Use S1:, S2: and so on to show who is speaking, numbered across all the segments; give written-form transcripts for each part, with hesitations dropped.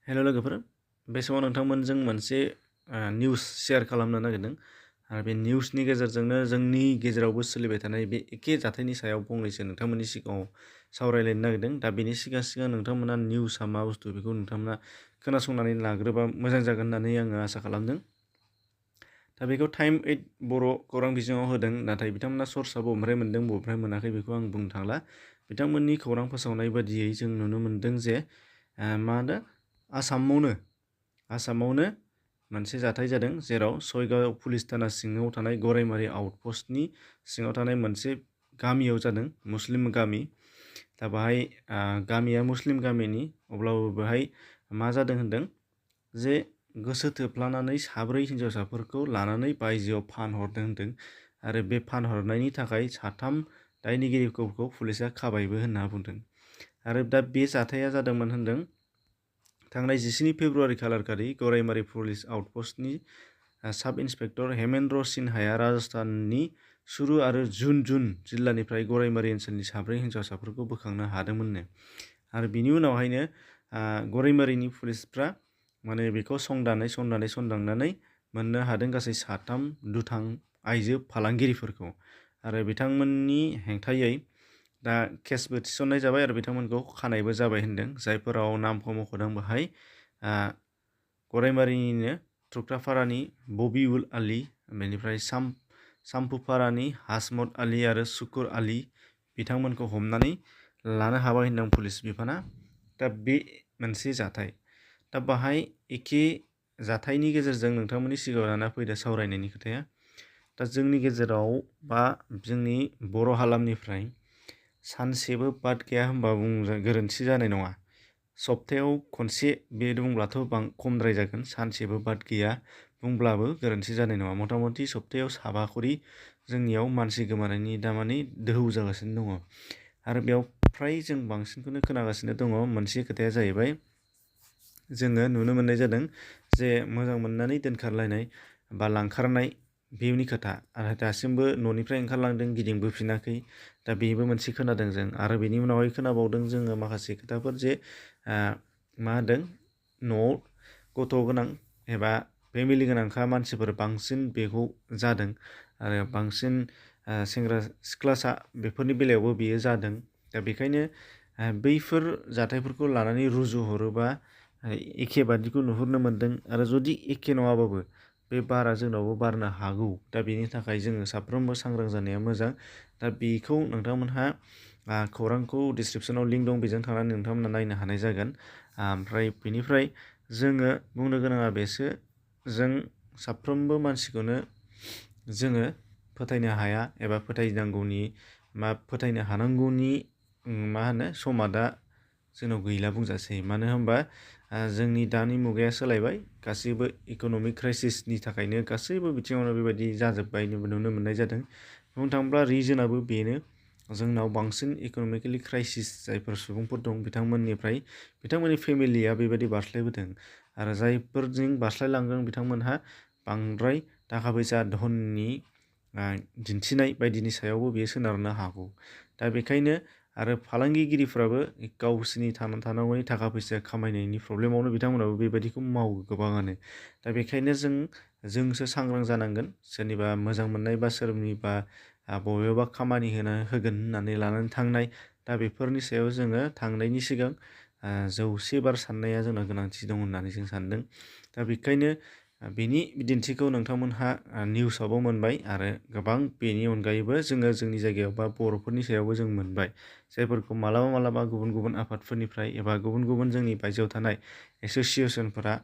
S1: हेल' लोगोफोर, बे समाव नोंथांमोनजों मोनसे निउस शेयार खालामनो नागिरदों आरो बे निउसनि गेजेरजोंनो जोंनि गेजेरावबो सोलिबाय थानाय बे एखे जाथायनि सायाव फंनैसो नोंथांमोननि सिगाङाव सावरायलायनो नागिरदों। दा बेनि सिगां नोंथांमोना निउसआ मा बुस्थु बेखौ नोंथांमोना खोनासंनानै लाग्रोबा मोजां जागोन होननानै आङो आसा खालामदों। दा बेखौ टाइम 8 बर' खौरां बिजोङाव होदों, नाथाय बिथांमोना सर्सआ बबेनिफ्राय मोन्दों बबेनिफ्राय मोनाखै बेखौ आं बुंनो थांला। बिथांमोननि खौरां फोसावनाय बादियै जों नुनो मोन्दों जे मा होनो आसामावनो मोनसे जाथाय जादों, जेराव सयगाव पुलिस थाना सिङाव थानाय गराइमारि आउटपस्टनि सिङाव थानाय मोनसे गामियाव जादों, मुस्लिम गामि। दा बाहाय गामिया मुस्लिम गामिनि, अब्लाबो बेहाय मा जादों होनदों जे गोसो थोफ्लानानै 4 हिन्जावसाफोरखौ लानानै बायजोआव फानहरदों होनदों आरो बे फानहरनायनि थाखाय 3 दायनिगिरिफोरखौ पुलिसा खाबायबो होनना बुंदों। आरो दा बे जाथाया जादोंमोन होनदों थांनाय 17 फेब्रुआरि खालारखालि गराइमारि पुलिस आउटपस्टनि साब इन्सपेक्टर हेमेन्द्र सिन्हाया राजस्थाननि सुरु आरो जुन जिल्लानिफ्राय गराइमारि ओनसोलनि 4 हिन्जावसाफोरखौ बोखांनो हादोंमोननो। आरो बिनि उनावहायनो गराइमारिनि पुलिसफ्रा माने बेखौ संदांनानै मोननो हादों गासै 3 दुथां आइजो फालांगिरिफोरखौ। आरो बिथांमोननि हेंथायै दा केसबो थिसननाय जाबाय आरो बिथांमोनखौ खानायबो जाबाय होनदों। जायफोराव नामखौ मख'दों बेहाय गराइमारिनिनो थुक्रापारानि बबिउल आली, बेनिफ्राय साम्पुपारानि हासमत आली आरो शुकुर आली बिथांमोनखौ हमनानै लानो हाबाय होनदों पुलिस बिफाना। दा बे मोनसे जाथाय। दा बाहाय एखे जाथायनि गेजेरजों नोंथांमोननि सिगाङाव लाना फैदो सावरायनायनि खोथाया। दा जोंनि गेजेराव बा जोंनि बर' हालामनिफ्राय सानसेबो बाद गैया होनबा गोरोन्थि जानाय नङा। सप्तायाव खनसे बे बुंब्लाथ' खमद्राय जागोन, सानसेबो बाद गैया बुंब्लाबो गोरोन्थि जानाय नङा। मथा मथि सप्तायाव 7 खरि जोंनियाव मानसि गोमानायनि दामानि दोहौ जागासिनो दङ। आरो बेयाव फ्राय जों बांसिनखौनो खोनागासिनो दङ। मोनसे खोथाया जाहैबाय, जोङो नुनो मोननाय जादों जे मोजां मोननानै दोनखारलायनाय बा लांखारनाय बेनि खोथा, आरो दासिमबो न'निफ्राय ओंखारलांदों गिदिंबोफिनाखै। दा बेबो मोनसे खोनादों जों। आरो बेनि उनावहाय खोनाबावदों जोङो माखासे खोथाफोर जे मा होनदों, न'आव गथ' गोनां एबा फेमिलि गोनांखा मानसिफोर बांसिन बेखौ जादों आरो बांसिन सेंग्रा सिख्लासा बेफोरनि बेलायावबो बेयो जादों। दा बेखायनो बैफोर जाथायफोरखौ लानानै रुजुहरोबा एखे बादिखौ नुहुरनो मोन्दों। आरो जुदि एखे नङाबाबो बे बारा जोंनावबो बारनो हागौ। दा बेनि थाखाय जोङो साफ्रोमबो सांग्रां जानाया मोजां। दा बेखौ नोंथांमोनहा खौरांखौ डिसक्रिपसनाव लिंक दं, बेजों थांनानै नोंथांमोना नायनो हानाय जागोन। ओमफ्राय बेनिफ्राय जोङो बुंनो गोनाङा बेसो, जों साफ्रोमबो मानसिखौनो जोङो फोथायनो हाया एबा फोथायनो हानांगौनि समा दा जोंनाव गैला बुंजासै। मानो होनबा जोंनि दानि मुगाया सोलायबाय, गासैबो इक'नमिक क्राइसिसनि थाखायनो गासैबो बिथिङावनो बेबायदि जाजोब्बाय नुनो मोननाय जादों। बुंनो थाङोब्ला रिजोनाबो बेनो, जोंनाव बांसिन इक'नमिकेलि क्राइसिस जायफोर सुबुंफोर दं बिथांमोननि फेमिलिया बेबायदि बारस्लायबोदों। आरो जायफोरजों बारस्लायलांदों बिथांमोनहा बांद्राय थाखा फैसा धननि दिन्थिनाय बायदिनि सायावबो बेयो सोनारनो हागौ। दा बेखायनो आरो फालांगिगिरिफ्राबो गावसोरनि थांना थानांगौनि थाखा फैसा खामायनायनि प्रब्लेमावनो बिथांमोनाबो बेबायदिखौ मावो गोबाङानो। दा बेखायनो जोंसो सांग्रां जानांगोन। सोरनिबा मोजां मोननाय बा सोरनिबा बबेबा खामानि होगोन होननानै लानानै थांनाय, दा बेफोरनि सायाव जोङो थांनायनि सिगां 100 बार साननाया जोंना गोनांथि दं होननानै जों सानदों। दा बेखायनो बेनि बिदिन्थिखौ नोंथांमोनहा निउसावबो मोनबाय आरो गोबां बेनि अनगायैबो जोङो जोंनि जायगायाव बा बर'फोरनि सायावबो जों मोनबाय, जायफोरखौ मालाबा गुबुन गुबुन आफादफोरनिफ्राय एबा गुबुन गुबुन जोंनि बायजोआव थानाय एस'सियेसनफोरा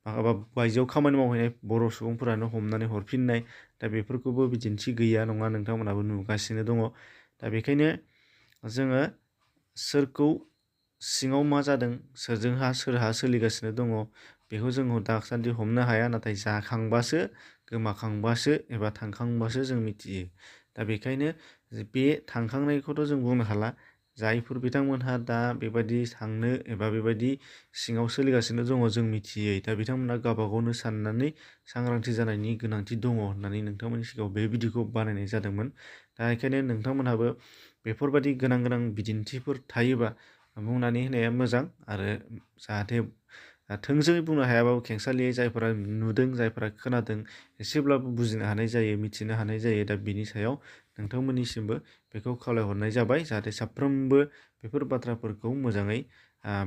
S1: माबा बायजोआव खामानि मावहैनाय बर' सुबुंफोरानो हमनानै हरफिननाय, दा बेफोरखौबो बिदिन्थि गैया नङा नोंथांमोनाबो नुगासिनो दङ। दा बेखायनो जोङो सोरखौ सिङाव मा जादों, सोरहा सोलिगासिनो दङ बेखौ जों दासान्दि हमनो हाया, नाथाय जाखांबासो, गोमाखांबासो एबा थांखांबासो जों मिथियो। दा बेखायनो बे थांखांनायखौथ' जों बुंनो हाला। जायफोर बिथांमोनहा दा बेबायदि थांनो एबा बेबायदि सिङाव सोलिगासिनो दङ जों मिथियै, दा बिथांमोनहा गावबा गावनो साननानै सांग्रांथि जानायनि गोनांथि दङ होननानै नोंथांमोननि सिगाङाव बे भिडिअखौ बानायनाय जादोंमोन। दा बेखायनो नोंथांमोनहाबो बेफोरबायदि गोनां बिदिन्थिफोर थायोबा बुंनानै होनाया मोजां, आरो जाहाथे थोंजोङै बुंनो हायाबाबो खेंसालियै जायफोरा नुदों जायफोरा खोनादों एसेब्लाबो बुजिनो हानाय जायो मिथिनो हानाय जायो। दा बिनि सायाव नोंथांमोननिसिमबो बेखौ खावलायहरनाय जाबाय जाहाथे साफ्रोमबो बेफोर बाथ्राफोरखौ मोजाङै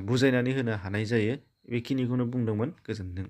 S1: बुजायनानै होनो हानाय जायो। बेखिनिखौनो बुंदोंमोन। गोजोन्थों।